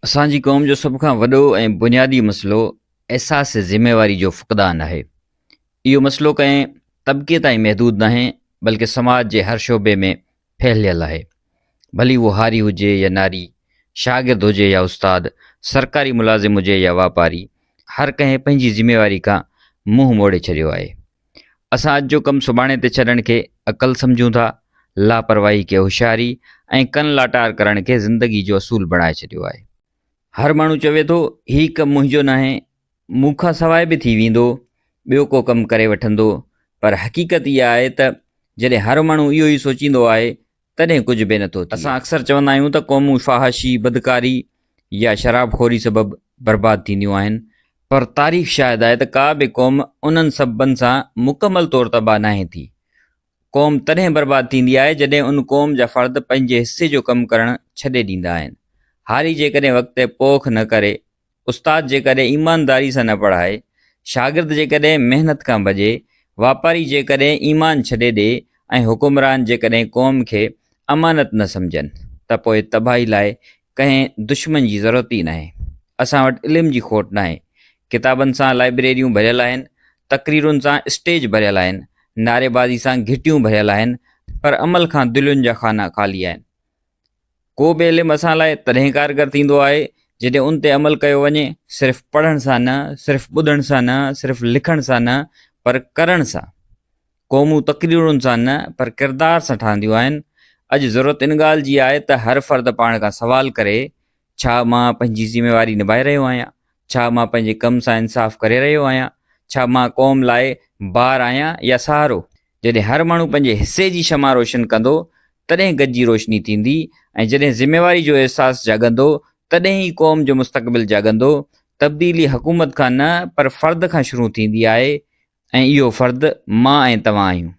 اسان جي قوم جو سڀ کان وڏو ۽ بنيادي مسئلو احساس ذميواري جو فقدان آهي. اهو مسئلو ڪنهن طبقي تائين محدود ناهي بلڪه سماج جي هر شعبي ۾ ڦهليل آهي. ڀلي اهو هاري هجي يا ناري، شاگرد هجي يا استاد، سرڪاري ملازم هجي يا واپاري، هر ڪنهن پنهنجي ذميواري کان منهن موڙي ڇڏيو آهي. اسان اڄ جو ڪم سڀاڻي تي ڇڏڻ کي عقل سمجهون ٿا، لاپرواهي کي هوشياري ۽ ڪن لاٽار ڪرڻ کي زندگي جو اصول بڻائي ڇڏيو آهي. هر ماڻهو چوي ٿو، هي ڪم منهنجو ناهي، مون کان سواء به ٿي ويندو، ٻيو ڪو ڪم ڪري وٺندو، پر حقيقت اها آهي ته جڏهن هر ماڻهو اهو ئي سوچيندو آهي تڏهن ڪجهه به نٿو ٿئي. اسان اڪثر چوندا آهيون ته قومون فحاشي، بدڪاري يا شراب خوري سبب برباد ٿينديون آهن، پر تاريخ شاهد آهي ته ڪا به قوم انهن سببن سان مڪمل طور تباهه ناهي ٿي. قوم تڏهن برباد ٿيندي آهي جڏهن ان قوم جا فرد پنهنجي حصي جو ڪم ڪرڻ ڇڏي ڏيندا آهن. هاري جيڪڏهن وقت تي پوک نه ڪري، استاد جيڪڏهن ايمانداري سان نه پڙهائي، شاگرد جيڪڏهن محنت کان ڀڄي، واپاري جيڪڏهن ايمان ڇڏي ڏي ۽ حڪمران جيڪڏهن قوم کي امانت نه سمجهن ته پوء تباهي لاء ڪنهن دشمن جي ضرورت ئي ناهي. اسان وٽ علم جي کوٽ ناهي. ڪتابن سان لائبريريون ڀريل آهن، تقريرن سان اسٽيج ڀريل آهن، نعريبازي سان گهٽيون ڀريل آهن پر عمل کان دلين جا خانا خالي آهن. ڪو به علم اسان لاء تڏهن ڪارگر ٿيندو آهي جڏهن ان تي عمل ڪيو وڃي، صرف پڙهڻ سان نه، صرف ٻڌڻ سان نه، صرف لکڻ سان نه، پر ڪرڻ سان. قومون تقريرن سان نه، پر ڪردار سان ٺهنديون آهن. اڄ ضرورت ان ڳالهه جي آهي ته هر فرد پاڻ کان سوال ڪري، ڇا مان پنهنجي ذميواري نڀائي رهيو آهيان؟ ڇا مان پنهنجي ڪم سان انصاف ڪري رهيو آهيان؟ ڇا مان قوم لاء بار آهيان يا سهارو؟ جڏهن هر ماڻهو پنهنجي حصي جي شمع روشن ڪندو، تڏهن گڏجي روشني ٿيندي ۽ جڏهن ذميواري جو احساس جاڳندو، تڏهن ئي قوم جو مستقبل جاڳندو. تبديلي حڪومت کان نه پر فرد کان شروع ٿيندي آهي ۽ اهو فرد مان ۽ توهان آهيون.